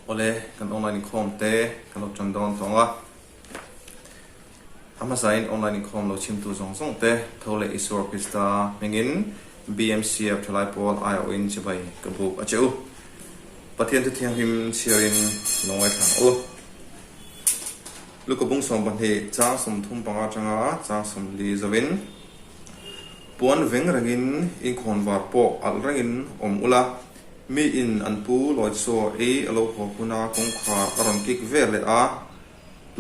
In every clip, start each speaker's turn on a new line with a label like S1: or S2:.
S1: Awle, kan online inkhawm te kan lo tan dawn tawng a. A hmasain online inkhawm lo chhimtu zawng zawng te tho leh Isua Krista hmingin BMCF thalai pawl aiawhin chibai ka buk a che u. Pathian thu thianghlim chhiarin lo ngaithla ang u. Luka bung 12 chang 35 atanga chang 40 zoin puan veng rengin inkhawn var pawh alh rengin awm ula, mi in an pu Lawitsaw ei a lo haw huna kawngkhar a rawn kik ve leh a,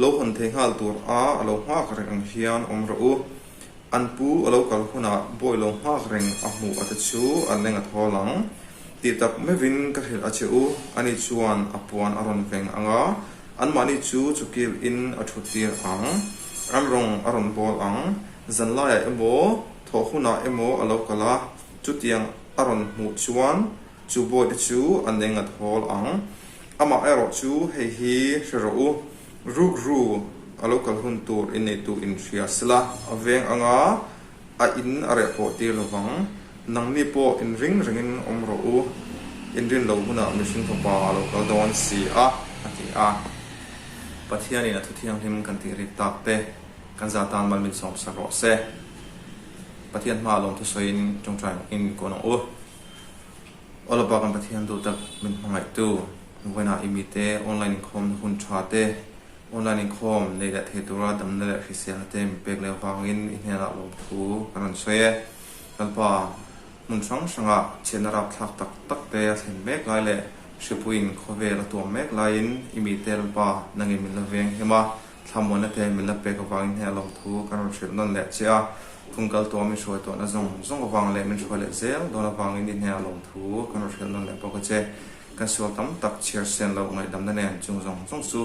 S1: lo hawn thei nghal tur a a lo nghak reng ang hian awm rawh u. An pu a lo kal hunah bawi lo nghak reng a hmuh a te chu an leng a thawl ang. Tih tak meuhin ka hrilh a che u, ani chuan a puan a rawn veng ang a, anmahni chu chukil in a thut tir ang, an rawng a rawn bawl ang, zanlaiah emaw, thawh hunah emaw a lo kal a, chutiang a rawn hmuh chuan chu bawi te chu an leng a thawl ang. Amah erawh chu hei hi hre rawh u, rukru a lo kal hun tur i neitu in hria sela, a veng anga a in a reh pawh tir lovang. Nangni pawh in ring rengin awm rawh u, in rin lo hunah mihring fapa a lo kal dawn si a, a ti a. Pathianin a thu thianghlim kan tih rik tak te kan za tan mal min sawmsak rawh se. Pathian hmaah lawmthu sawiin tawngtai in kawn ang u. Aw Lapa kan Pathian duh tak min hmangaihtu, vawiinah i mite online inkhawmna hun tha te, online inkhawm nei leh thei tura damna leh hriselna te min pek leh avangin i hnenah lawmthu kan rawn sawi e. Lalpa, hmun hrang hrangah chhiatna rapthlak tak tak te a thlen mek lai leh hripuiin khawvel a tuam mek laiin i mite Lalpa nangin min la veng him a, Thlamuanna te min la pek avangin hei a lawmthu kan rawn hrilh nawn leh che a, phung kal tuah min hruai tawhna zawng zawng avang leh min hruai leh zel dawn avangin i hneh a lawmthu kan rawn hrilh nawn leh bawk a che. Kan sual tam tak chhiar sen loh ngaihdamna nen chung zawng zawng chu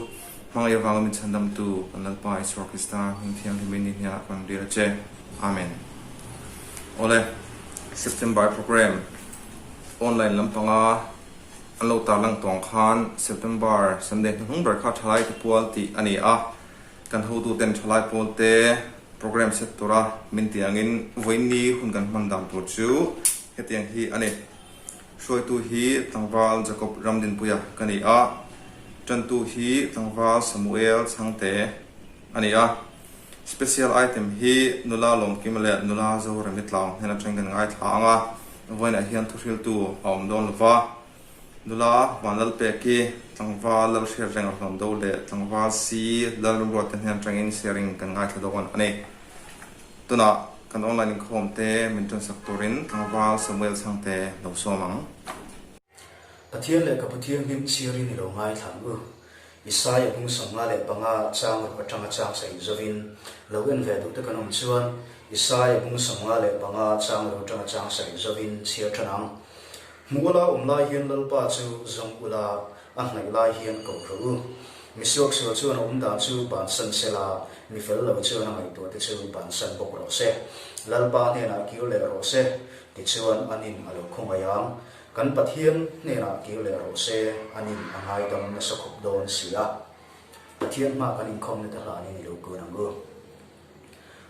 S1: hmangaih avanga min chhandamtu kan Lalpa Isua Krista hming thianghlimin i hnenah kan rawn dil a che. Amen. Awle, September program online lampanga An lo tarlang tawng khan September Sunday hnuhnung ber kha thalai te pual tih a ni a, kan hotuten thalai pawl te program set tura min tih angin vawiinni hun kan hman dan tur chu hetiang hi a ni. Hruaitu hi tlangval Jacob Ramdinpuia ka ni a, tantu hi tlangval Samuel Chhangte a ni a. Special item hi nula Lawmkima leh nula Zoremi Tlau hnen atangin kan ngaithla ang a, vawiinah hian thuhriltu a awm dawn lo va. Nula Vanlalpeki, tlangval Lalhriat Reng Hlawmdo leh tlangval Si Lalruate hnen atangin sharing kan ngaithla dawn a ni. Tunah kan online inkhawm te min ṭansak turin tlangval Samuel Chhangte lo sawm ang.
S2: Pathian leh ka Pathianghlim chhiarin i lo ngaithla ang u. Isaia hmung 55 chang ruk atanga chang saih zovin lo en ve duhte kan awm chuan Isaia hmung 55 chang ruk atanga chang saih zovin chhiar tan ang. Hmuh ula awm lai hian Lalpa chu zawng ula, a hnaih lai hian ko rawh u. Mi suaksual chuan a awm dan chu bansan sela, mi fel lo chuan a ngaihtuahte chu bansan bawk rawh se. Lalpa hnenah kir leh rawh se, tichuan an in a lo khawngaih ang. Kan Pathian hnenah kir leh rawh se, anin a ngaidam nasa khawp dawn si a. Pathian hma kan inkhawmna te hlanin i lo kun ang u.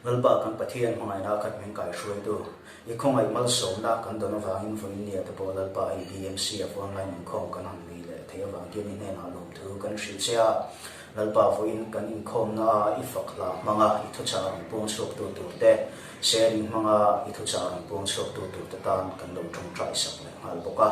S2: Lalpa kan Pathian hmangaihna khat min kaihruaitu, i khawngaih malsawmna kan dawn avangin vawiin nia te pawh Lalpa hei BMCF online inkhawm kan han nei leh thei avang hian i hnenah lawmthu kan hrilh che a. Lalpa vawiin kan inkhawmna a i fak hla hmanga i thuchah rawn puang chhuaktu tur te, Sharing hmanga i thuchah rawn puang chhuaktu turte tan kan lo tawngtai sak leh nghal bawk a.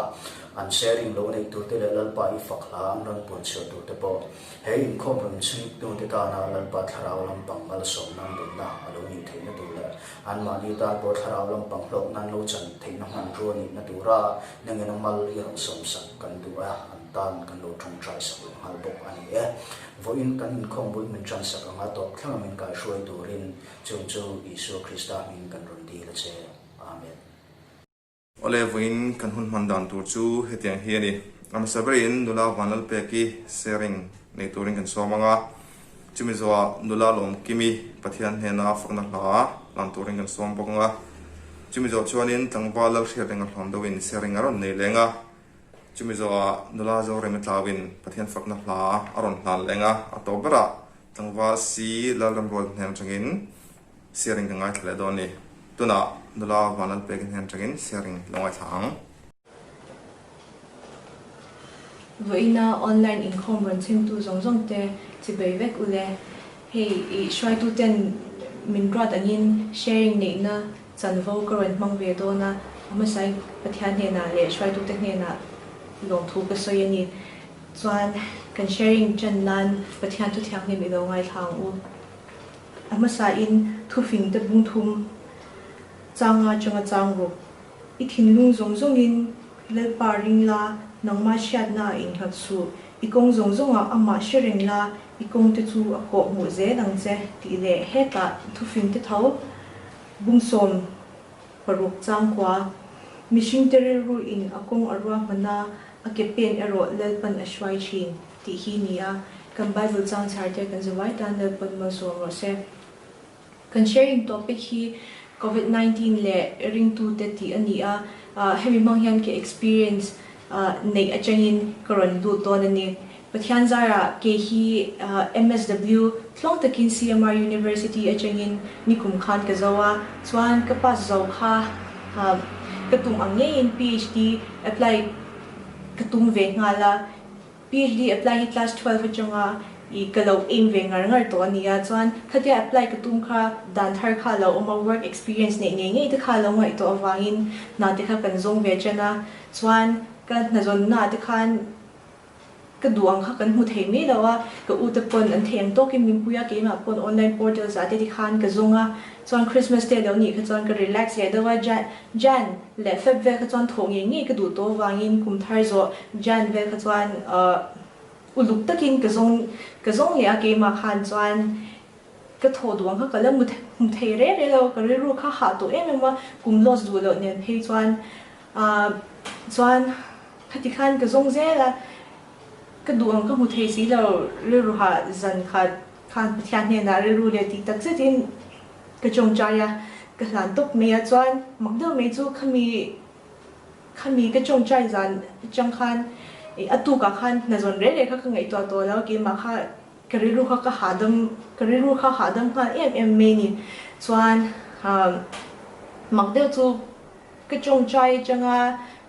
S2: An sharing lo neih turte leh Lalpa i fak hla an rawn puan chhuah turte pawh he inkhawm rawn chhungtute tana Lalpa thlarau lampang malsawm nan dunna a lo nih theihna tur leh anmahni tan pawh thlarau lampang hlawk nan lo chan theihna hmanrua nihna tura nengena mal i rawn sawmsak kan duh a, an tan kan lo tawngtai sak leh nghal bawk a ni e. Vawiin kan inkhawm bul min tansak anga tawp thlanga min kaihruai turin Chung chu Isua Krista hming kan rawn dil a che. Amen.
S1: Awle vawiin kan hun hman dan tur chu hetiang hi a ni. A hmasa berin nula Vanlalpeki sharing nei turin kan sawm ang a, chumi zawhah nula Lawmkimi Pathian hnena fakna hla hlan turin kan sawm bawk ang a, chumi zawh chuanin tlangval Lalhriatrenga hlawm deuhin sharing a rawn nei leng a, chumi zawhah nula Zorema Tlauin Pathian fakna hla a rawn hlan leng a, a tawp berah Tlangval si Lalramrual hnen atangin sharing ka ngaithla leh dawn a ni. Tunah nula Vanlalpeki hnen atangin sharing lo ngaithla ang.
S3: Vawiina online inkhawm rawn chhimtu zawng zawng te chibei vek ule. Hei i hruaituten min ruat angin sharing neihna chanvo ka rawn hmang ve dawn a, a hmasain Pathian hnenah leh hruaitute hnenah lawmthu ka sawi a ni. Chuan kan sharing ṭan nan Pathian thu thianghlim i lo ngaithla ang u. A hmasain thufing te bung thum changa changa chang rawh. I thinlung zawng zawngin Lalpa ring la, nangmah hriatna a innghat suh. I kawng zawng zawngah amah hre reng la, i kawng te chu a kawh hmuh zel ang che tih leh hetah thufing te tho bungsawm paruk changkua. Mihringte rilru in a kawng a ruahman a, a ke pen erawh Lalpan a hruai thin tih hi ni a, kan Bible chang chhar te kan zavai tan Lalpan malsawm rawh se. Kan sharing topic hi Covid 19 leh ringtute tih a ni a, hemi hmang hian ka experience neih atangin ka rawn lut dawn a ni. Pathian zarah kei hi MSW tluang takin CMR University atangin nikum khan ka zo a, chuan ka pass zo kha ka tum ang ngeiin PhD apply ka tum ve nghal a. PhD apply hi class 12 atanga i ka lo aim ve ngar ngar tawh a ni a, chuan khatia apply ka tum kha dan thar kha a lo awm a, work experience neih ngei ngei te kha a lo ngaih tawh avangin hna te kha kan zawng ve ṭan a, chuan ka hnazawnna te khan ka duh ang kha kan hmu thei mai lo a, ka u te pawn an thei ang tawkin min pui a, keimah pawn online portals ah te tikhan ka zawng a, chuan Christmas te a lo nih kha chuan ka relax leh deuh a, Jan Jan leh Feb vel kha chuan thawh ngei ngei ka duh tawh avangin kum thar zawh Jan vel kha chuan ahh uluk takin ka zawng ka zawng leh a, keimah khan chuan ka thawh duh ang kha ka la hmu hmu thei reng reng lo, ka rilru kha hah tawh em em a, kum loss duh loh nen phei chuan ahh chuan khati khan ka zawng zel a, ka duh ang ka hmu thei si lo, rilru hah zan khat khan Pathian hnenah rilru leh tih tak zetin ka tawngtai a, ka hlan tawp mai a, chuan mak deuh mai chu khami Khami ka tawngtai zan atang khan ih a tukah khan hna zawn reng reng kha ka ngaihtuah tawh lo, keimah kha ka rilru kha ka hahdam ka rilru kha hahdam nghal em em mai ni. Chuan mak deuh chu ka tawngtai atanga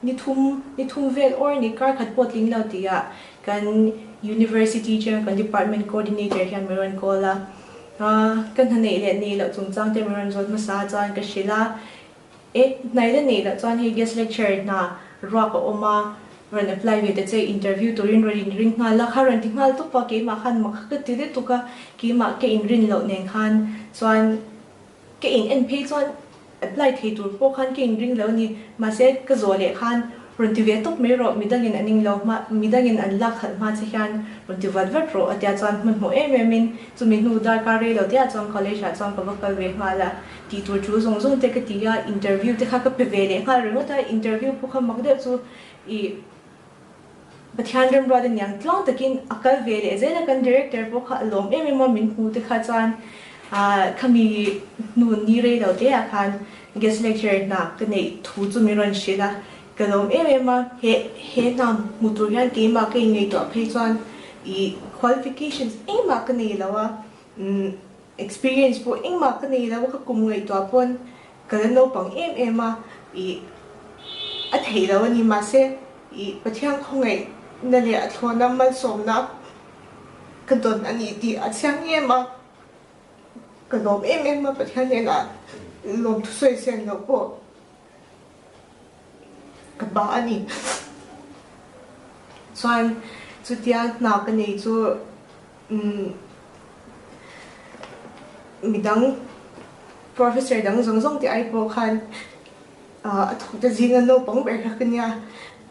S3: ni thum ni thum vel awr ni kar khat pawh tling lo tihah kan University atanga kan department coordinator hian min rawn call a, ka hna neih leh nei loh chungchang te min rawn zawt hmasa a chuan ka hrilh a. E, hnai la neih loh chuan hei guest lecture hna ruak a awm a, rawn apply ve ta che, interview turin rawn inring nghal a, kha rawn ti nghal tawp a, keimah khan mak kha ka ti lutuk a, keimah ka inrin loh nen khan chuan ka in en phei chuan apply thei tur pawh khan ka inring lo a ni, mahse ka zawh leh khan rawn ti ve tawp mai rawh, midangin an ing lo hma, midangin an lak khalh hma che hian rawn ti vat vat rawh a tia chuan hmanhmawh em em in chumi hnu darkar rei lo te ah chuan college ah chuan ka va kal ve nghal a. Tih tur thu zawng zawng te ka ti a, interview te kha ka pe ve leh nghal ringawt a, interview pawh kha mak deuh chu ih Pathian remruat a niang tluang takin a kal ve leh zel a, kan director pawh kha a lawm em em a, min hmu te kha chuan ah khami hnu ni rei lo te ah khan guest lecture hna ka neih thu chu min rawn hrilh a, ka lawm em em a, he he hna hmu tur hian keimah ka inngaihtuah phei chuan ih qualifications engmah ka nei lo a, umm. Experience pawh engmah ka nei lo, ka kum ngaihtuah pawn ka la naupang em em a, ih a theih lo a ni. Mahse, ih Pathian khawngaihna leh a thlawhna malsawmna ka dawn a ni tih a chiang em a, ka lawm em em a Pathian hnenah lawmthu sawi sen loh pawh ka ba a ni. Chuan chutia hna ka nei chu Umm midang professor dang zawng zawng te ai pawh khan a thawk te zinga naupang ber kha ka nia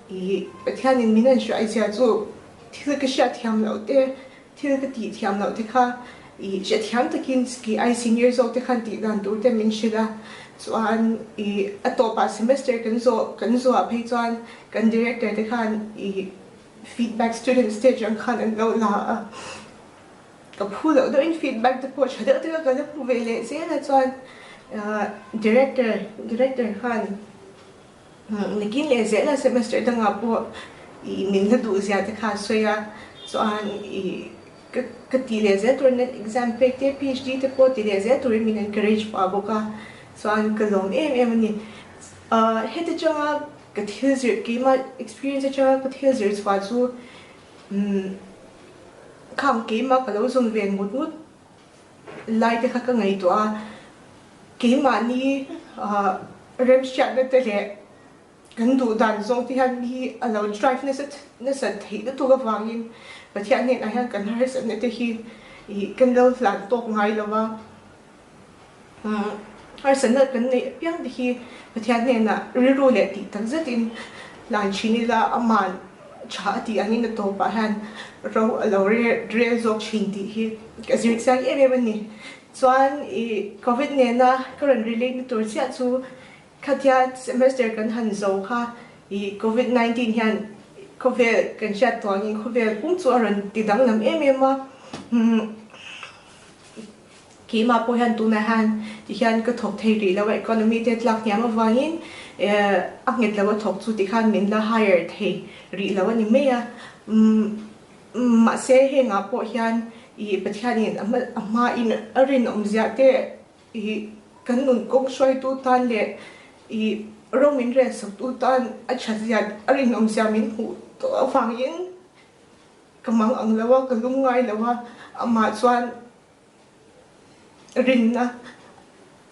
S3: ih Pathianin min an hruai zia chu thil ka hriat thiam loh te thil ka tih thiam loh te kha ih hrethiam takin ski ai senior zawk te khan tih dan tur te min hrilh a chuan ih a tawpah semester kan zawh kan zawhah phei chuan kan director te khan ih Feedback students te atang khan an lo la a, ka phu loh deuhin feedback te pawh tha deuh deuh a ka la hmu ve leh zel a chuan director director khan nakin leh zel a semester dangah pawh ih min la duh zia te kha a sawi a chuan ih ka ka tih leh zel turin exam pek te PhD te pawh ti leh zel turin min encourage pah bawk a chuan ka lawm em em a ni. Heti changa Ka thil zir, keimah experience atanga ka thil zir chhuah chu Umm khang keimah ka lo zawn ve ngut ngut lai te kha ka ngaihtuah a, keimahni remhriatna te leh kan duh dan zawng te hian mi a lo drive nasa nasat theih lutuk avangin Pathian hnenah hian kan harsatna te hi ih kan lo hlan tawk ngai lo va. Harsatna kan neih apiang te hi Pathian hnenah rilru leh tih tak zetin hlan thin ila aman tha a tih angin a tawpah hian ro a lo rel zawk thin tih hi ka zir chiang em em a ni. Chuan ih Covid nena ka rawn relate na tur chiah chu khatia semester kan han zo kha ih Covid 19 hian khawvel kan hriat tawh angin khawvel pum chu a rawn ti danglam em em a. Keimah pawh hian tunah hian tihian ka thawk thei rih lo a, economy te tlak hniam avangin a nghet lo a thawk chu tikhan min la hire thei rih lo a ni mai a. Mahse hengah pawh hian ih Pathianin a hmain a rinawmziah te ih kan nun kawng hruaitu tan leh ih ro min relsaktu tan a thatzia a rinawmzia min hmuh tawh avangin Ka mang ang lo a, ka lung ngai lo a, amah chuan rinna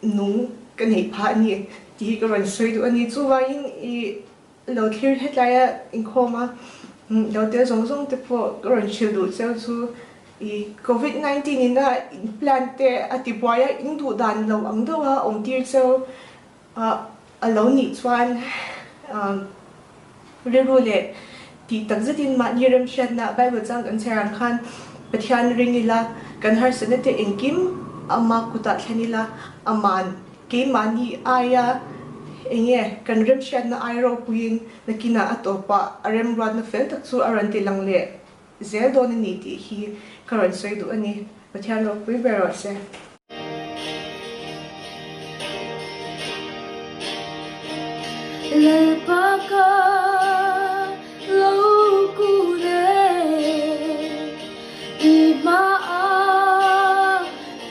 S3: nung ka neih phah a ni tih hi ka rawn sawi duh a ni. Chuvangin i lo thlir hetlaia inkhawm a, lo tel zawng zawng te pawh ka rawn hrilh duh cheu chu i Covid 19 in a in plan te a ti buai a, in duh dan lo ang deuh a awm tir cheu A lo nih chuan rilru leh tih tak zetin mahni remhriatna Bible chang kan chhiar ang khan Pathian ring ila, kan harsatna te engkim ama kutah thlen ila, aman keimahni aia enge kan remhriatna ai ropuiin nakinah a tawpah a remruatna fel tak chu a rawn ti lang leh zel dawn a ni tih hi ka rawn sawi duh a ni. Pathian ropui ber rawh se.
S4: Lalpa ka lo kun e, i hmaah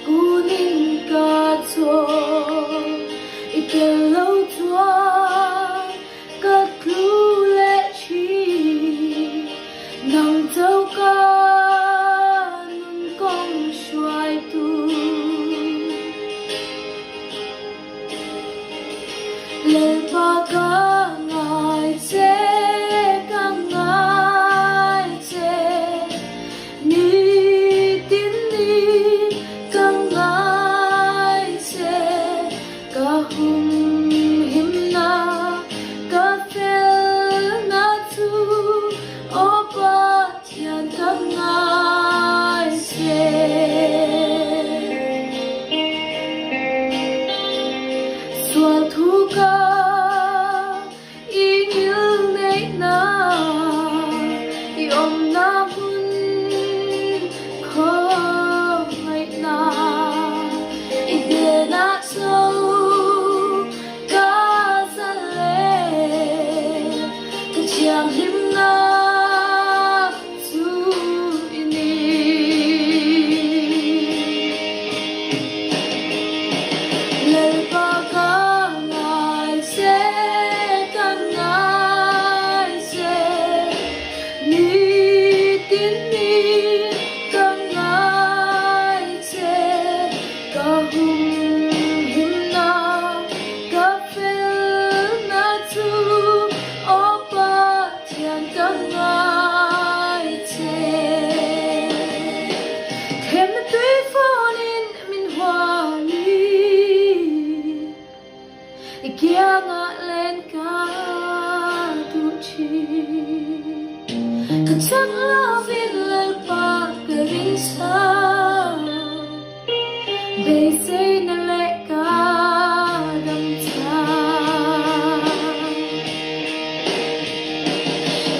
S4: kunin ka chawm, i tel lo chuan Ka tlu leh thin, nang choka nun kawng hruaitu. Lalpa ka ngai che, ka ngai che, nitin ni ka ngai che. Ka humhimna ka felna chu aw Pathian ka ngai che. Sual thu ka i ngilneihna i awmna hmun khawngaihna i hnenah cho ka zalen ka thianghlimna chu i ni. Lalpa ka ngai che, ka ngai che, nitin ni ka ngai che, ka humhimna, ka felna chu aw Pathian ka ngai che. Thlemna tui fawnin min hual i, i kiangah len ka duh thin. Ka chak lovin Lalpa ka ring chang, beiseina leh ka dam chang.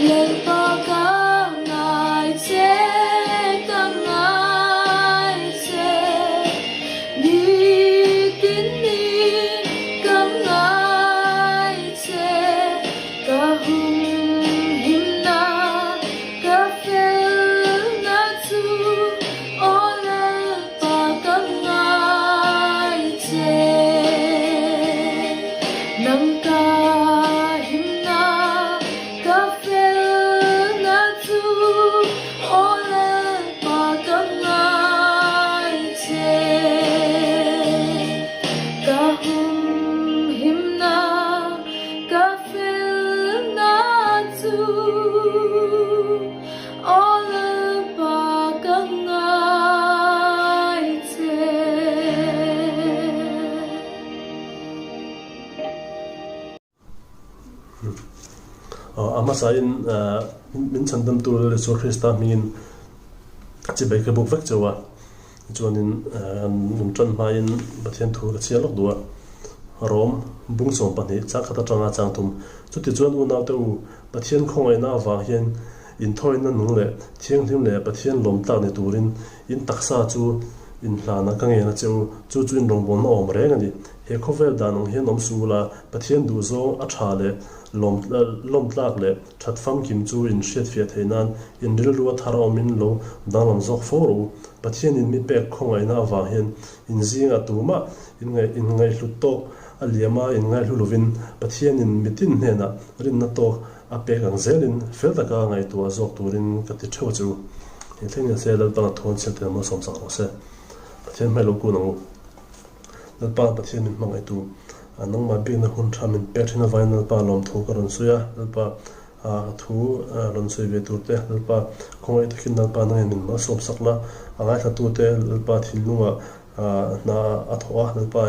S4: Lalpa ka ngai che, ka ngai che, nitin ni ka ngai che, ka humhimna, ka felna chu aw.
S5: Hmasain min chhandamtu Lal Isua Krista hmingin chibai ka buk vek cheu a, tichuanin kan tan hmain Pathian thu ka chhiar lawk duh a. Rom bung 12 chang khat atanga chang thum. Chutichuan unaute u, Pathian khawngaihna avang hian inthawina nung leh thianghlim leh Pathian lawm tlak ni turin in taksa chu inhlana ka ngen a che u, chu chu in rawngbawlna awm reng a ni. He khawvel dan ang hian awm suh ula, Pathian duhzawng a tha leh lawm lawm tlak leh that famkim chu in hriatfiah theih nan in rilru a thar a awmin lo danglam zawk fo rawh u. Pathianin mi pek khawngaihna avang hian in zingah tumah in ngaih in ngaihhlut tawk a liam a in ngaihlu lovin Pathianin mitin hnenah rinna tawk a pek ang zelin fel taka ngaihtuah zawk turin ka ti theuh a che u. He thleng hian se Lalpang a thuan chhiat tel malsawm sak rawh se. Pathian hmai lo kun ang u. Lalpa Pathian min hmangaihtu, nangmah bikna hun tha min pek thin avangin Lalpa lawmthu ka rawn sawi a, Lalpa ka thu rawn sawi ve tur te, Lalpa khawngaih takin Lalpa nangin min malsawm sak la, a ngaithlatute Lalpa thinlungah hna a thawh a, Lalpa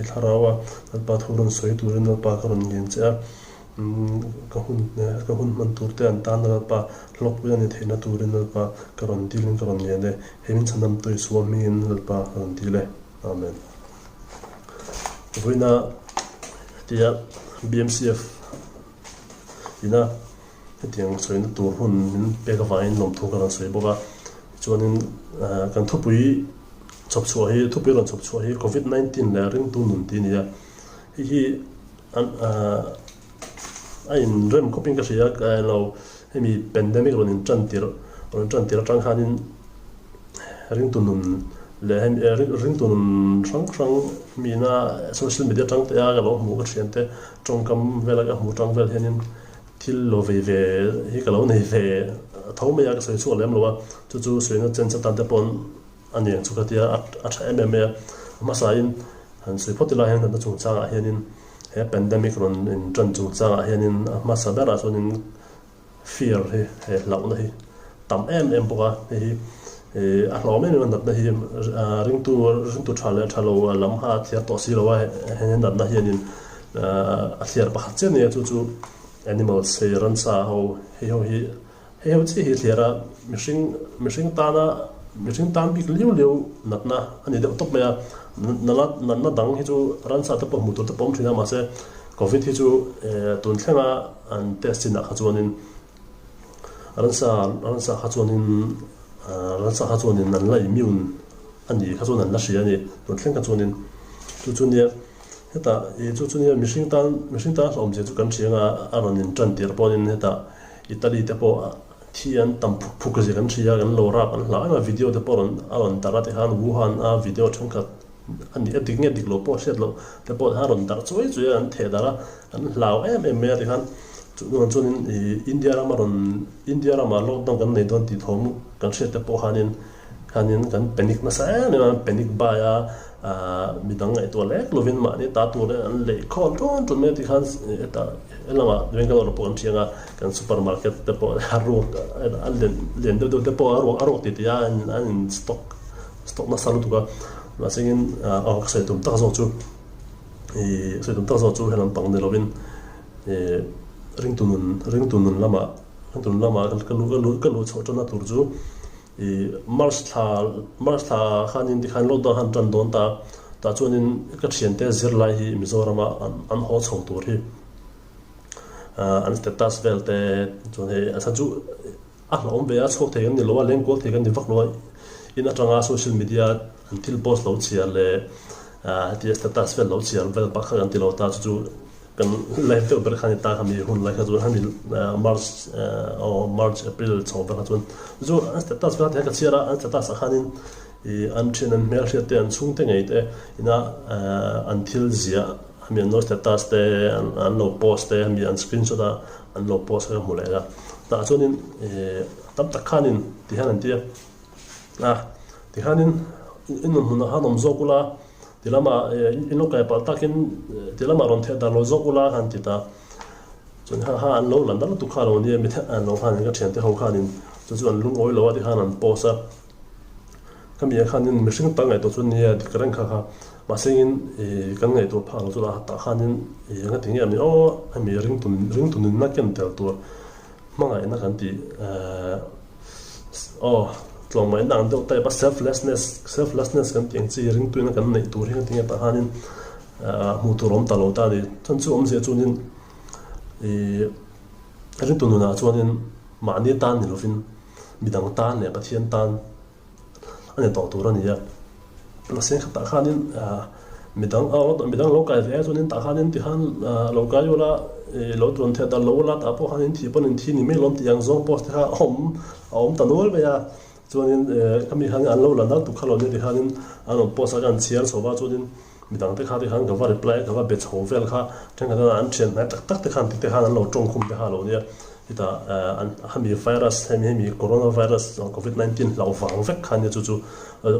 S5: i thlarau a, Lalpa thu rawn sawi turin Lalpa ka rawn ngen che a, ka hun ka hun hman tur te an tan a Lalpa hlawkpui a ni theihna turin Lalpa ka rawn dilin ka rawn ngen e, hei min chhanam tawih suam hmingin Lalpa ka rawn dil e. Amen. Vawiina tia BMCF ina hetiang sawina tur hun min pek avangin lawmthu ka rawn sawi bawk a. Tichuanin kan thupui chhawp chhuah hi thupui rawn chhawp chhuah hi Covid 19 leh ringtu nun tih a ni a. Hei hi an a inrem khawpin ka hria a, lo hemi pandemic rawn intan tirh rawn intan tirh atang khanin ringtu nun leh hemi ringtu nun hrang hrang mina social media atang te a ka lo hmuh ka thian te tawngkam vela ka hmuh tang vel hianin thil lo vei ve hi ka lo nei ve tho mai a ka sawi chhuak lem lo a chu chu sawina chen chatan te pawn a ni ang chu ka tia a tha em em mai a hmasain han sawi phawt ila hian natna chungchangah hianin he pandemic rawn intan chungchangah hianin a hmasa berah chuanin Fear hi he hlauhna hi tam em em bawk a, hei hi a hlauhawm em em a natna hi ringtu ringtu tha leh tha lo lam kha a thliar tawh si lo a, he natna hianin a thliar pakhat chiah a ni a, chu chu animals hei ransa ho hei ho hi hei ho chiah hi a thliar a, mihring mihring tana mihring tan bik liau liau natna a ni deuh tawp mai a, natna dang hi chu ransa te pawh hmuh tur te pawh a awm thin a mahse Covid hi chu tun thlenga an test chinah kha chuanin ransa ransa kha chuanin ransa kha chuanin an la immune a ni kha chuan an la hria a ni tun thleng kha chuanin chu chu nia hetah ih chu chu nia mihring tan mihring tan hlauhawm zia chu kan hria anga a rawn in tan tir pawhin hetah Italy te pawh thi an tam phuk phuk zia kan hria kan lo rap an hlau em a video te pawh a rawn a rawn darh a tikhan Wuhan a video thenkhat A nih a dik nge dik lo pawh hriat loh te pawh khan rawn darh chuai chuai a, an theh darh a, an hlau em em mai a tikhan chuan chuanin ih India rama rawn India ramah lockdown kan nei dawn tih thawm kan hriat te pawh khanin khanin kan panic nasa em em a, panic buy a ah midang ngaihtuah lek lovin mahni ta tur an lei khawl ṭawn ṭawn mai a tikhan hetah helamah Bangalore pawh kan thiang a, kan supermarket te pawh a ruak a len lian deuh deuh te pawh a ruak a ruak tih tih a an in stock Stock nasa lutuk a, mahsengin aw ka sawi tum tak zawk chu ih sawi tum tak zawk chu helam pang ni lovin ih ringtu nun ringtu nun lamah ringtu nun lamah ka luh ka luh ka luh chhoh tanna tur chu ih March thla March thla khanin tikhan lockdown khan tan dawn ta tah chuanin ka thiante zirlai hi Mizorama an an haw chho tur hi ah an status vel te chuan hei a chhan chu A hlauhawm ve a, chhuak thei kan ni lo a, lengkual thei kan ni vak lo a, in atanga social media an thil post lo chhiar leh hetia status vel lo chhiar vel bak kha kan ti lo ta, chu chu kan life deuh ber kha a ni ta khami hun lai kha chuan hemi March aw March April chho vel kha chuan chu chu an status vel te kha ka chhiar a, an status ah khanin ih an thian an hmelhriat te an chhungte ngei te ina an thil ziah hemi an lo status te an lo post te hemi an screenshot a an lo post kha ka hmu leh a tah chuanin ih tam tak khanin tihian an ti a a tihianin in rawn hmunah khan awm zawk ula ti lamah ih in lo kai palh takin ti lamah rawn theh dar lo zawk ula khan ti ta chuan ha ha an lo lan dar lutuk kha lo nia mi an lo khanin ka thiante ho khanin chu chu an lungawi lo a tikhan an post a. Khami ah khanin mihring tak ngaihtuah chu nia dik reng kha kha mahsengin ih kan ngaihtuah phak lo chu lah tah khanin ih enga ti nge a ni aw hemi ringtu ringtu nunna ken tel tur. Hmangaihna kan tih aw tlawmngaihna ang deuh type a selflessness selflessness kan tih ang chi ringtuina kan neih tur hi ka ti nge tah khanin hmuh tur a awm ta lo ta a ni. Chuan chu awmzia chuanin ih ringtu nunah chuanin mahni tan ni lovin midang tan leh Pathian tan a ni tawh tur a ni a. Mahse khatah khanin midang midang lo kai ve a chuanin tah khanin tikhan lo kai ula ih lo tun theih dan lo ula tah pawh khan in thih pawn in thi ni mai lawm tih ang zawng post te kha a awm a awm ta nual mai a. Chuanin khami khan an lo la nal tuk kha lo nia tikhanin an rawn post a ka han chhiar chho va chuanin midang te kha tikhan ka va reply a ka va be chho vel kha thenkhat an thian hnai tak tak te khan tih te khan an lo tawngkhum te kha a lo nia. Hetah hemi virus hemi hemi corona virus covid 19 hlauh vang vek kha nia chu chu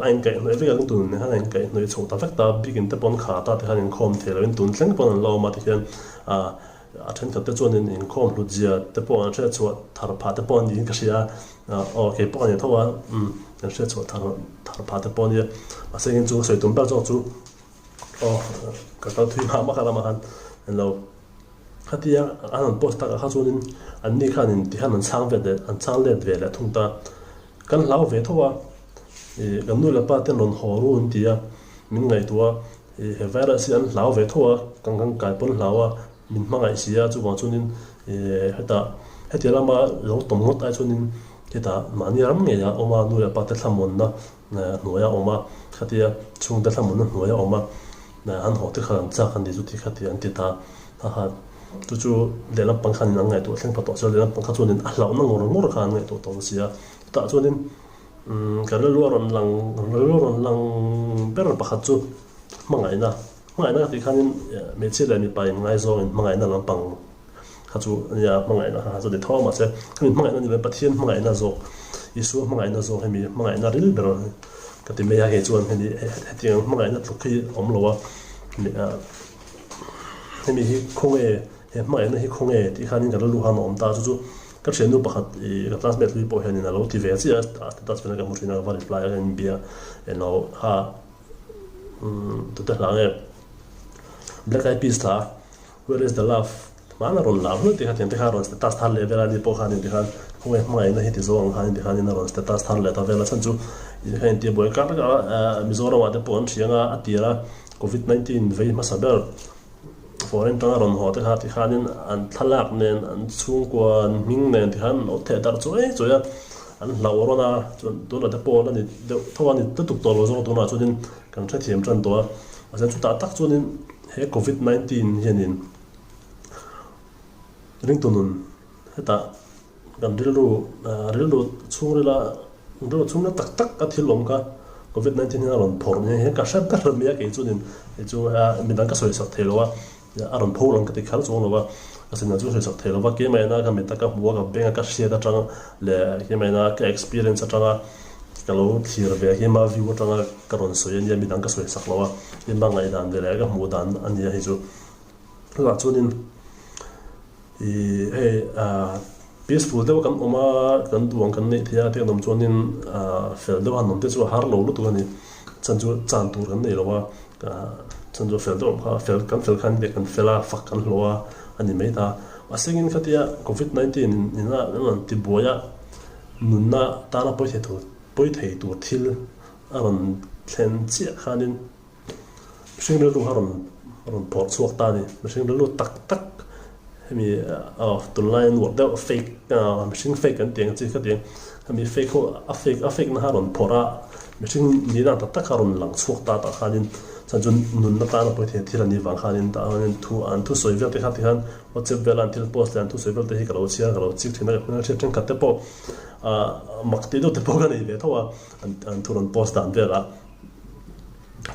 S5: a inkaih hnawih vek a ring tun khan a inkaih hnawih chho ta vek ta bikin te pawn kha ta te khan inkhawm thei loin tun thleng pawn an lo awm a tikhian ah a thenkhat te chuan in inkhawm hlut zia te pawh an hriat chhuah thar phah te pawh niin ka hria a aw kei pawh ka ni tho a umm an hriat chhuah thar thar phah te pawh a nia mahse engin chu ka sawi tum ber zawk chu aw ka kal thui mah mah kha lamah khan englo. Khatia an rawn post takah kha chuanin anni khanin tihian an chhang vet leh an chhang let ve leh thung ta. Kan hlau ve tho a, ih kan nu leh pa ten rawn haw ru an ti a, min ngaihtuah a, ih he virus hi an hlau ve tho a, kan kan kai pawn hlau a, min hmangaih si a, chuvang chuanin ih hetah hetiang lama lo tawm ngawt ai chuanin hetah mahni ram ngei a awm a, nu leh pa te thlamuanna hnuai a awm a, khatia chhungte thlamuanna hnuai a awm a. An haw te kha an chak a ni chu ti kha ti an ti ta a ha. Chu chu lehlam pang khanin an ngaihtuah thleng pha tawh sia, lehlam pang kha chuanin a hlauhna ngawr ngawr kha an ngaihtuah tawh sia. Chutah chuanin ka rilru a rawn lang rilru a rawn lang ber pakhat chu hmangaihna. Hmangaihna ka tih khanin hmeichhia leh mipa inngaizawngin hmangaihna lampang kha chu a nia, hmangaihna kha chu a ni tho a mahse hemi hmangaihna ni lo Pathian hmangaihna zawk, Isua hmangaihna zawk hemi hmangaihna ril ber ka ti mai a kei chuan hemi hetiang hmangaihna tluk hi a awm lo a, hemi hi khawnge he hmangaihna hi khawnge tih khanin ka rilru khan a awm ta chu chu ka thiannu pakhat ih ka classmate hlui pawh hianin a lo ti ve chiah a status vel ka hmu thin a ka va reply a ka inbia eng lo kha tute hla nge Black Eyed Peas hla. Where is the love? Hmana rawn lar hnuai tih kha tiang te khan rawn status thar leh vel a ni pawh khan inti khan khawngaih hmangaihna hi ti zawng ang khan inti khan in a rawn status thar leh ta vel a chhan chu in kha inti buai kar kar a Mizoram ah te pawh an thiang a a tir a covid 19 vei hmasa ber foreign tanga rawn haw te kha ti khan in an thlalak nen an chhungkua an hming nen ti khan an lo theh darh chuai chuai a an hlauh rawn a chuan tunah te pawh la ni deuh tho a ni lutuk tawh lo zawk tunah chuan in kan hrethiam tan tawh a mahse chutah tak chuan in He Covid 19 hianin ringtu nun hetah kan rilru rilru chhungrila rilru chhungrila tak tak a thil awm kha Covid 19 hian a rawn phawrh nia hian ka hre ber mai a kei chuanin hei chu midang ka sawisak thei lo a a rawn pho lang ka ti kher chuang lo a ka sinah chu sawisak thei lo va keimahina ka mit a ka hmu a ka beng a ka hriat atang leh keimahina ka experience atanga Ka lo thlir ve hi ma view atanga ka rawn sawi ania midang ka sawi sak lo a, i ma ngaihdan ve leh ka hmuh dan ania hei chu. Chutah chuanin i hei ah peaceful deuh a kan awm a, kan duh ang kan neih theih a te kan awm chuanin ah fel deuh a han awm te chu a har lo lutuk a ni. Chan chu chan tur kan nei lo a, chan chu fel deuh awm kha fel kan fel khan kan fel a, fak kan hlawh a a ni mai ta. Mahse engin khatia covid 19 in a rawn ti buai a. Nunna tana pawi thei tur pawi thei tur thil a rawn thlen chiah khanin mihring rilru kha rawn rawn phawrh chhuak ta a ni. Mihring rilru tak tak hemi aw tunlai an uar deuh fake mihring fake an tih ang chi kha ti hemi fake ho a fake a fake na kha rawn phawrh a mihring nihna tak tak kha rawn lang chhuak ta tah khanin chuan chu nunna tana pawi thei thil a nih vang khanin tah khanin thu an thusawi vel te kha ti khan WhatsApp vela an thil post leh an thusawi vel te hi ka lo chhiar ka lo chik thin a, ka hmel hriat thenkhat te pawh ah mak tih deuh te pawh ka nei ve tho a, an thu rawn post dan velah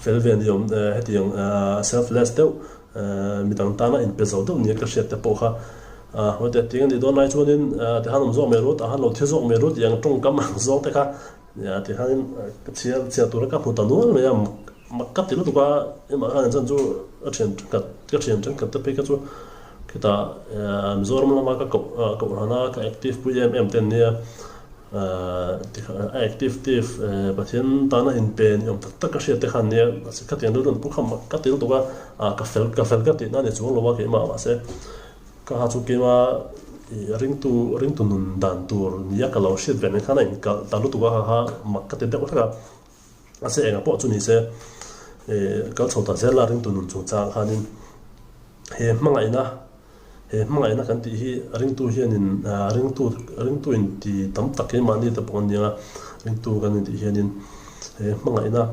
S5: fel ve ni awm hetiang selfless deuh midang tana inpe zo deuh nia ka hriat te pawh kha ah hawite tiang a nih dawn lai chuanin tikhan awm zawk mai ru tah khan lo thi zawk mai ru tih ang tawngkam ang zawng te kha tikhanin ka chhiar chhiar tura ka hmu ta nual mai a Mak ka ti lutuk a, engmah khan chan chu a thian thenkhat ka thian thenkhat te phei kha chu khitah Mizoram lama ka koh kohhran a ka active pui em em te an nia a active tive Pathian tana inpe ni awm tak tak ka hriat te khan nia mahse khatiang rilru an pu kha mak ka ti lutuk a ka fel ka fel ka tihna a ni chuang lo a keimah mahse ka ha chu keima. ringtu ringtu nun dan tur nia ka lo hriat ve nen khan a inkalh ta lutuk a kha kha mak ka ti deuh hlek a. Mahse engah pawh chu ni se kal chho ta zel a ringtu nun chungchang khanin he hmangaihna he hmangaihna kan tih hi ringtu hianin ringtu ringtu in ti tam tak keimahni te pawh an nia ringtu kan intih hianin he hmangaihna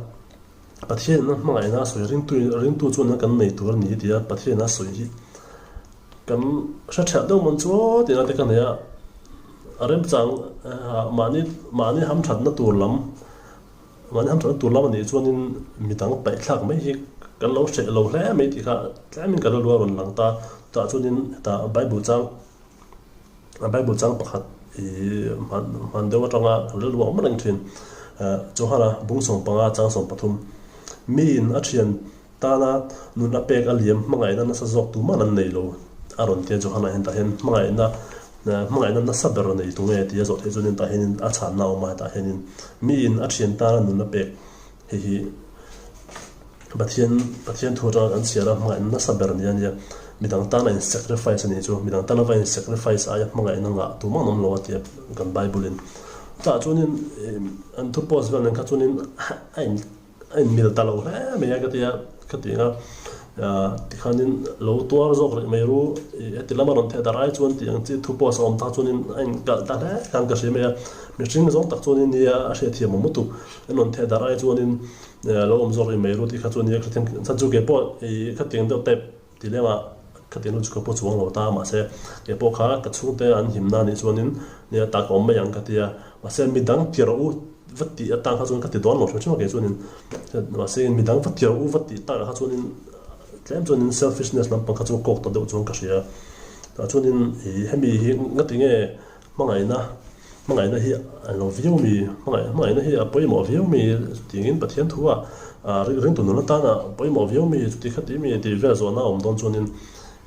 S5: Pathian in a hmangaihna a sawi ringtu ringtu chuan kan nei tur a ni tia Pathian a sawi hi kan hre ṭhiah deuh mawn chu aw tihna te ka nei a a remchang mahni mahni hamṭhatna tur lam Mahni hamṭhatna tur lam a nih chuanin midang paihthlak mai hi kan lo hreh lo hle mai tih kha tlemin ka rilru a rawn lang ta. Chutah chuanin hetah Bible chang Bible chang pakhat ih hman hman deuh atanga kan rilru a awm reng thin. Johana bung 15 chang 13 Miin a thian tana nun a pek a liam hmangaihna nasa zawk tuman an nei lo a rawn ti a Johana hian tah hian hmangaihna hmangaihna nasa ber a nei tunge tih a zawh theih chuanin tah hianin a chhanna a awm a hetah hianin miin a thian tana nun a pek hei hi Pathian Pathian thu atanga kan chhiar a hmangaihna nasa ber nia nia midang tana in sacrifice a nih chu midang tana va in sacrifice aia hmangaihna ngah tumah an awm lo a tia kan Bible in tah chuanin an thu post vel nen kha chuanin a in A inmil ta lo hle mai a ka ti a, ka ti a, tikhanin lo tuar zawk rih mai ru, heti lama rawn theh darh ai chuan tih ang chi thu post a awm tak chuanin a inkalh ta hle khan ka hria mai a, mihring zawng tak chuanin nia a hriatthiam awm lutuk, an rawn theh darh ai chuanin lo awm zawk rih mai ru tih kha chuan nia ka hrethiam kha chu kei pawh ih khatiang deuh type ti lema khatiang deuh chu ka pawh chuang lo ta mahse kei pawh kha ka chhungte an himna anih chuanin nia tak a awm mai ang ka ti a mahse midang ti rawh u va tih atang kha chuan ka ti dawn lo hrim hrim a kei chuanin mahse midang va ti rawh u va tih takah kha chuanin tlem chuanin selfishness lampang kha chu kawk ta deuh chuan ka hria tah chuanin ih hemi hi ngati nge hmangaihna hmangaihna hi a lo viau mi hmangaih hmangaihna hi a pawimawh viau mi tingin Pathian thu a ringtu nun atana pawimawh viau mi chuti khati mi tih vel zawhna a awm dawn chuanin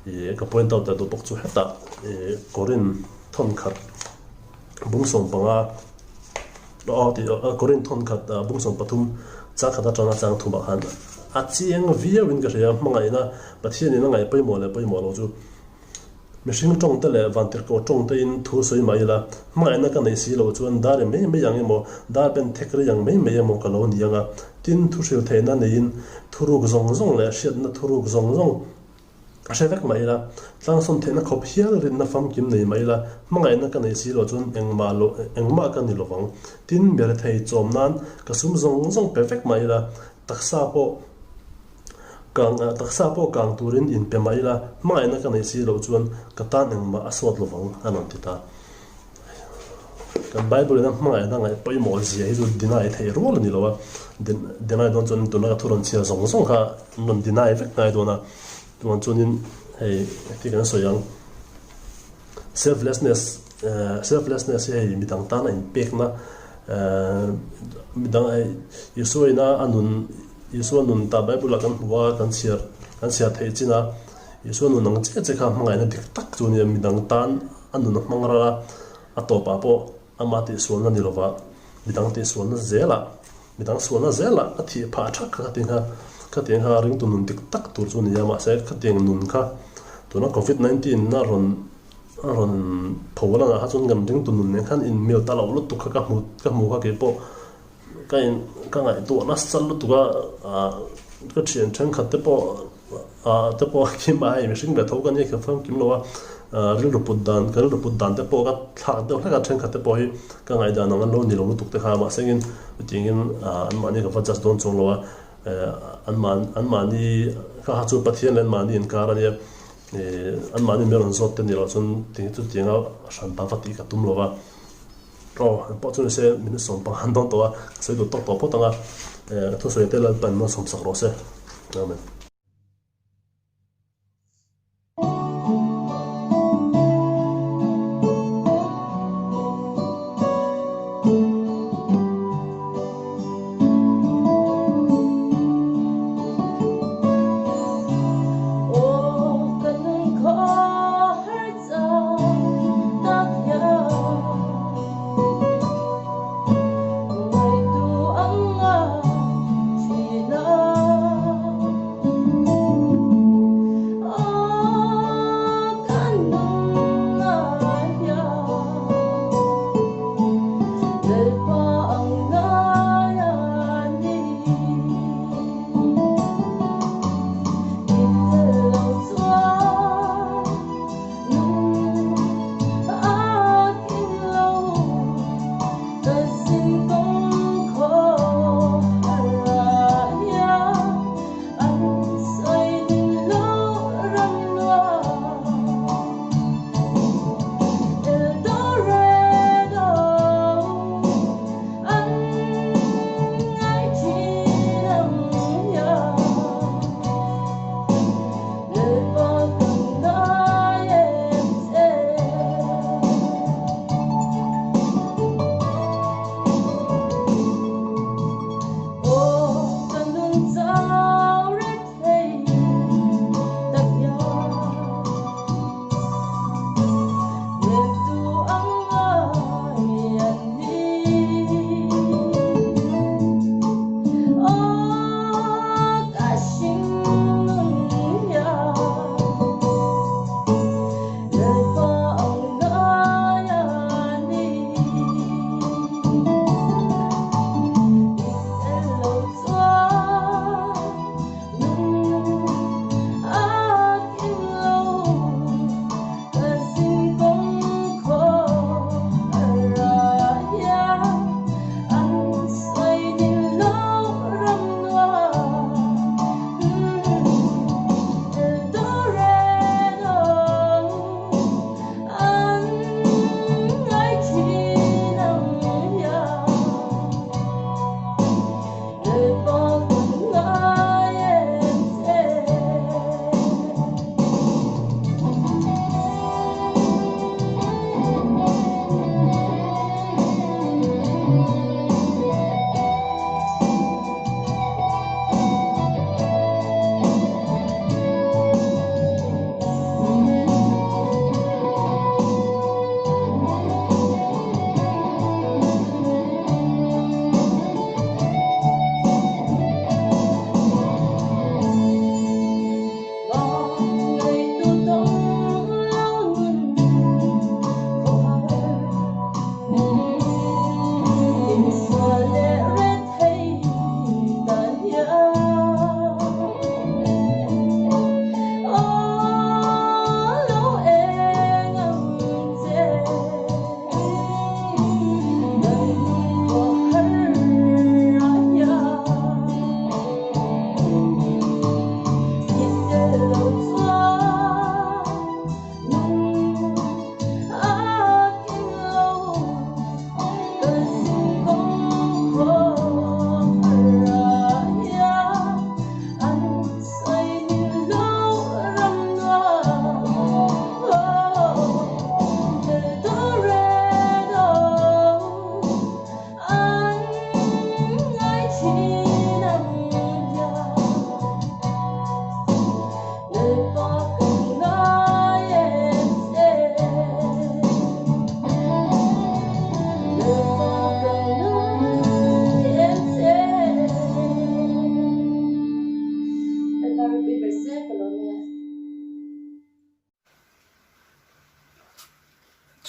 S5: ih ka point out leh duh bawk chu hetah ih Korin thawnkhat bung 15 aw tih Korin thawnkhat bung 13 changkhat atanga chang thumah khan a chiang viau in ka hria hmangaihna Pathianin a ngaih pawimawh leh pawimawh lo chu. Mihring tawngte leh vantirhkoh tawngtein thu sawi mah ila, hmangaihna ka neih si loh chuan dar i mai mai ang emaw, dar ben thek rei ang mai mai emaw ka lo ni ang a. Tin, thu hril theihna neiin thuruk zawng zawng leh hriatna thuruk zawng zawng a hre vek mah ila, tlangsawn theihna khawp hial rinna famkim nei mah ila, hmangaihna ka neih si loh chuan engmah lo engmah ka ni lovang. Tin, mirethei chawm nan ka sum zawng zawng pe vek mah ila, taksa pawh Kang ah taksa pawh kang turin in pe mai la, hmangaihna ka neih si loh chuan ka tan engmah a sawt lovang a rawn ti ta. Kan Bible in a hmangaihna ngaih pawimawh zia hi chu deny theih rual a ni lo a, deny dawn chuan tuna ka thu rawn chhiar zawng zawng kha an rawn deny vek ngai dawn a, chuan chuanin hei heti kan sawi ang selflessness selflessness hi hei midang tana inpekna midang hei Isua ina a nun Isua nun ta Bible ah kan hmu a, kan chhiar kan chhiar theih chin a, Isua nun ang chiah chiah kha hmangaihna dik tak chu a nia, midang tan a nun a hmang ral a, a tawpah pawh ama tihsualna ni lova midang tihsualna zelah midang sualna zelah a thih phah thak kha khatiang kha khatiang kha ringtu nun dik tak tur chu a ni a, mahse khatiang nun kha tuna covid 19 a rawn a rawn pho langah kha chuan kan ringtu nun nen khan inmil ta loh lutuk kha ka hmu ka hmu kha keipawh. Ka in ka ngaihtuah nasa lutuk a, ah ka thian thenkhat te pawh ah te pawh kim a hei mihring ve tho ka nia ka famkim lo a, ah rilru put dan ka rilru put dan te pawh ka thlak deuh hlek a thenkhat te pawh hi ka ngaihdan ang an lo ni lo lutuk te kha mahsengin chutiangin ah anmahni ka va judge dawn chuang lo a, eh anmah anmahni kha kha chu Pathian leh anmahni inkar a nia, eh anmahni mi rawn zawt te ni loh chuan chutianga hran ta va tih ka tum lo va. Aw, eng pawh chu ni se, min sawm pang han dawn tawh a, ka sawi duh tawk tawh phawt ang a, ka thusawi te Lalpan min sawm sak rawh se. Amen.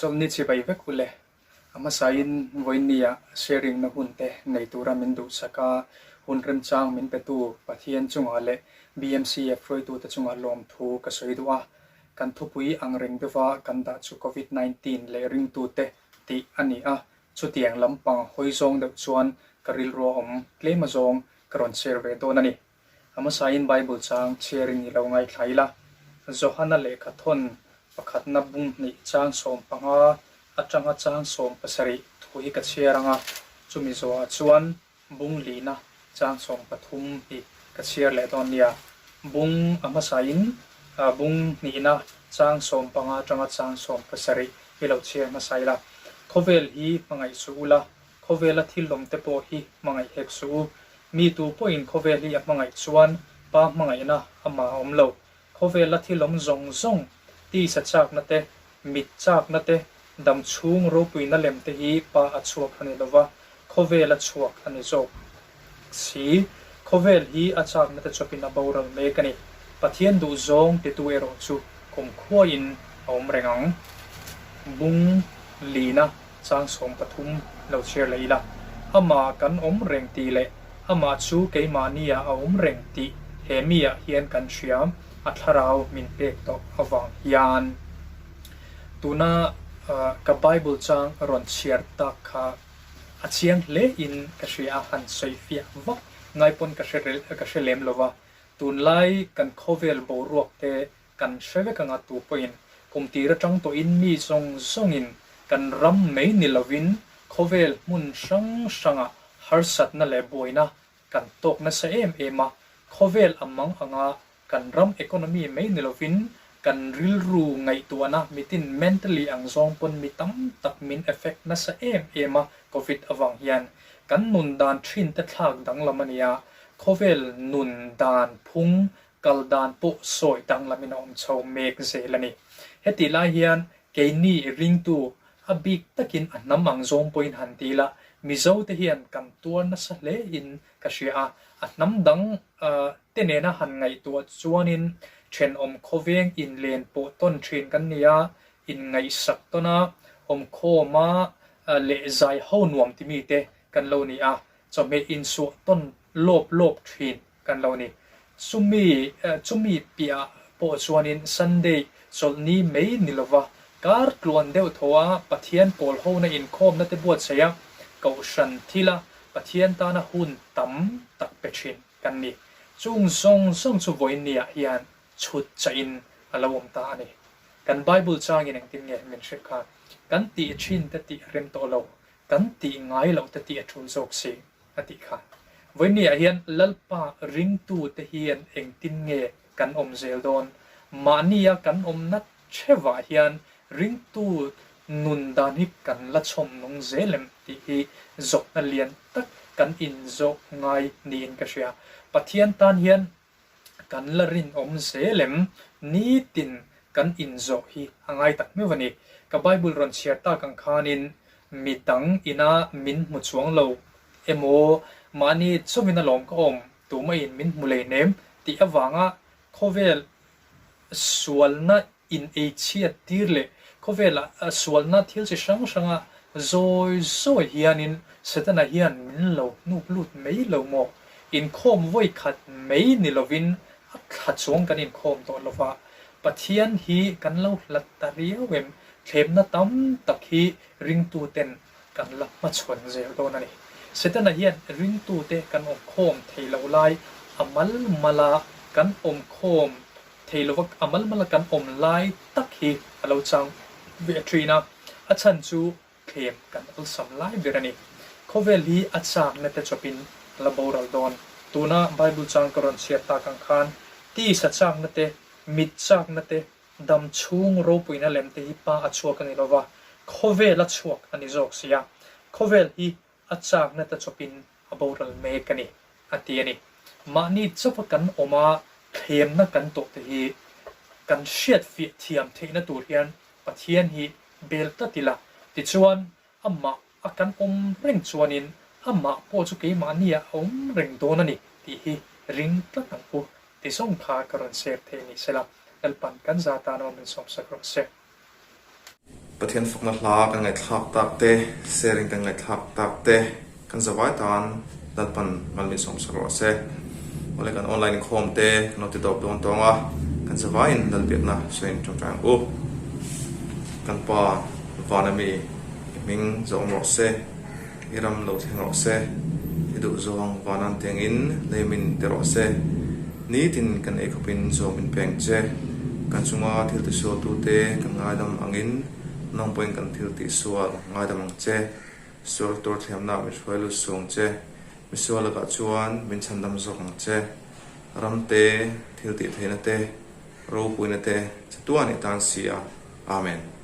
S6: Chawlhni chibai vek u le. A hmasain vawiinnia sharing na hun te nei tura min duhsak a, hun remchang min petu Pathian chungah leh BMCF hruaitute chungah lawmthu ka sawi duh a. Kan thupui angreng deuha kan dah chu Covid 19 leh ringtute tih a ni a, chutiang lampang hawi zawng deuh chuan ka rilru a awm tlem azawng ka rawn share ve dawn a ni. A hmasain Bible chang chhiarin i lo ngaithla ila, Johana lehkhathawn pakhatna bung hnih chang 15 atanga chang 17 thu hi ka chhiar ang a, chumi zawhah chuan bung lihna chang 13 hi ka chhiar leh dawn nia. Bung a hmasain bung hnihna chang 15 atanga chang 17 hi lo chhiar hmasa ila, Khawvel hi hmangaih suh ula, Khawvela thil awmte pawh hi hmangaih hek suh u. Mi tu pawhin khawvel hi a hmangaih chuan Pa hmangaihna amah a awm lo. Khawvela thil awm zawng zawng, tisa chakna te, mit chakna te, dam chhung ropuina lem te hi Pa a chhuak a ni lova, khawvel a chhuak a ni zawk si. Khawvel hi a chakna te chawpin a boral mek a ni. Pathian duh zawng titu erawh chu kumkhuain a awm reng ang. Bung lina. Chang 13 lo chhiar leh ila, Amah kan awm reng tih leh Amah chu keimahnia a awm reng tih he miah hian kan hria, a thlarau min pek tawh avang hian. Tuna ka Bible chang rawn chhiar tak kha a chiang hle in ka hria a, han sawi fiah vak ngai pawn ka hre lem lova, tunlai kan khawvel boruak te Kan hre vek anga tu pawhin kum tir atang tawhin mi zawng zawngin kan ram mai ni lovin khawvel hmun hrang hrangah harsatna leh buaina kan tawk nasa em em a, khawvel a mang anga kan ram economy mai ni lovin kan rilru ngaihtuahna mitin mentally ang zawng pawn mi tam tak min effect nasa em em a covid avang hian kan nun dan thin te thlak danglam a nia, khawvel nun dan phung kal dan pawh sawi danglamin a awm chho mek zel a ni. Hetih lai hian keini ringtu a bik takin a hnam ang zawng pawhin han ti ila, Mizote hian kan tuar nasa hle in ka hria a, a hnam dang te nena han ngaihtuah chuanin thenawm khawveng inlen pawh tawn thin kan ni a, inngaihsak tawn a, awmkhawma leh zai ho nuam timi te kan lo ni a, chawhmeh insuah tawn lawp lawp thin kan lo ni. Chumi chumi piah pawh chuanin Sunday chawlhni mai ni lova kar tluan deuh tho a Pathian pawl hona inkhawmna te buatsaih a, Kohhran thila Pathian tana hun tam tak pe thin kan ni. Chung zawng zawng chu vawiinniah hian chhut chahin a lo awm ta a ni. Kan Bible changin engtin nge min hrilh kha? Kan tih thin te tih a rem tawh lo, kan tih ngai loh te tih a tul zawk si. A tih kha. Vawiinniah hian Lalpa ringtute hian engtin nge kan awm zel dawn? Mahnia kan awmna thevah hian ringtu nun dan hi kan la chhawm nung zel em tih hi zawhna lian tak kan inzawh ngai niin ka hria. Pathian tan hian Kan la rinawm zel em? Nitin kan inzawh hi a ngai tak meuh a ni. Ka Bible rawn chhiar tak ang khanin mi dang ina min hmu chuang lo emaw, mahni chawmin alawm ka awm, tumah-in min hmu lei nem tih avanga khawvel sualna in ei chhiat tir leh khawvela sualna thil chi hrang hranga zawi zawi hianin Setana hian min lo hnuk lut mai lo maw? Inkhawm vawi khat mai ni lovin a thla chuang kan inkhawm tawh lova, Pathian hi kan lo hlat ta riau em? Thlemna tam tak hi ringtuten kan la hmachhawn zel dawn a ni. Setana hian ringtute kan awmkhawm thei lo lai a mal mala kan awmkhawm thei lova a mal mala kan awm lai tak hi a lo chang ve thin a, a chhan chu thlem kan awlsam lai ber a ni. Khawvel hi a chakna te chawpin a la boral dawn. Tuna Bible chang ka rawn chhiar tak ang khan tisa chakna te, mit chakna te, dam chhung ropuina lem te hi pa a chhuak a ni lova, khawvel a chhuak a ni zawk si a. Khawvel hi a chakna te chawpin a boral mek a ni, a ti a ni. Mahni chauha kan awm a, thlemna kan tawh te hi kan hriatfiah thiam theihna tur hian Pathian hi bel tlat ila, tichuan amah a kan awm reng chuanin amah pawh chu keimahnia a awm reng dawn a ni tih hi ring tlat ang u ti zawng kha ka rawn share thei ni sela, Lalpan kan za tan awm min sawmsak rawh se.
S1: Pathian fakna hla kan ngaihthlak tak te, sharing kan ngaihthlak tak te kan zavai tan Lalpan mal min sawmsak rawh se. Awle kan online inkhawm te kan lo ti dawp dawn tawng a, kan zavaiin Lalbiakna sawiin tawngtai ang u. Kan Pa vana mi i hming zawm rawh se, i ram lo thleng rawh se, i duhzawng vanan tiangin lei min ti rawh se. Nitin kan ei khawpin zawm min peng che. Kan chunga thil tisualtute kan ngaidam angin nang pawhin kan thil tihsual ngaidam ang che. Sual tur thiamna min hruai lut sung che. Misual lakah chuan min chhandam zawk ang che. Ram te, thil tih theihna te, ropuina te chatuan i tan si a. Amen.